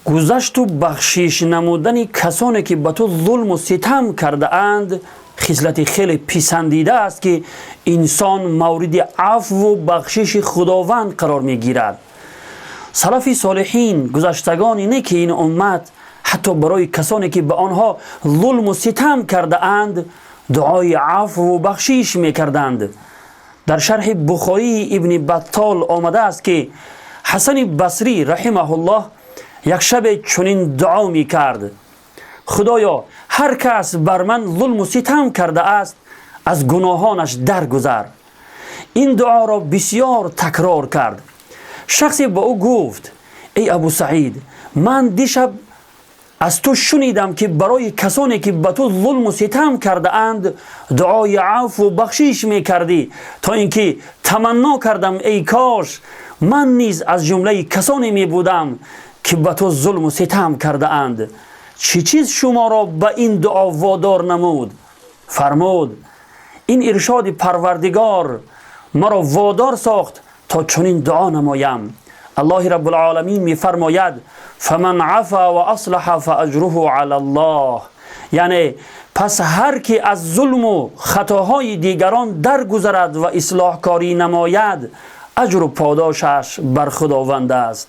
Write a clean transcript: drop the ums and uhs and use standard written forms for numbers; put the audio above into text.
Гузашту бахшиш намудани касоне ки ба ту зулму ситам кардаанд хислати хеле писандида аст, ки инсон мавриди афву бахшиши Худованд қарор мегирад. Салафи солиҳин, гузаштагони неки ин уммат, ҳатто барои касоне ки ба онҳо зулму ситам кардаанд, дуои афву бахшиш мекарданд. Дар шарҳи Бухории Ибни Баттол омадааст, ки Ҳасани Басрӣ раҳимаҳуллоҳ як шабе чунин дуо мекард: «Худоё, ҳар кас бар ман зулму ситам кардааст, аз гуноҳонаш даргузар». Ин дуоро бисёр такрор кард. Шахсе ба ӯ гуфт: «Эй Абу Саид, ман дишаб аз ту шунидам, ки барои касоне ки ба ту зулму ситам кардаанд, дуои афву бахшиш мекардӣ, то ин ки таманно кардам, эй кош ман низ аз ҷумлаи касоне мебудам, ки ба ту зулму ситам кардаанд. Чӣ чиз шуморо ба ин дуо водор намуд?» Фармуд: «Ин иршоди Парвардигор маро водор сохт, то чунин дуо намоям. Аллоҳи Раббулъоламин мефармояд: فمن عفا وأصلح فأجره على الله». Яъне пас ҳар ки аз зулму хатоҳои дигарон даргузарад ва ислоҳкорӣ намояд, аҷру подошаш бар Худованд аст.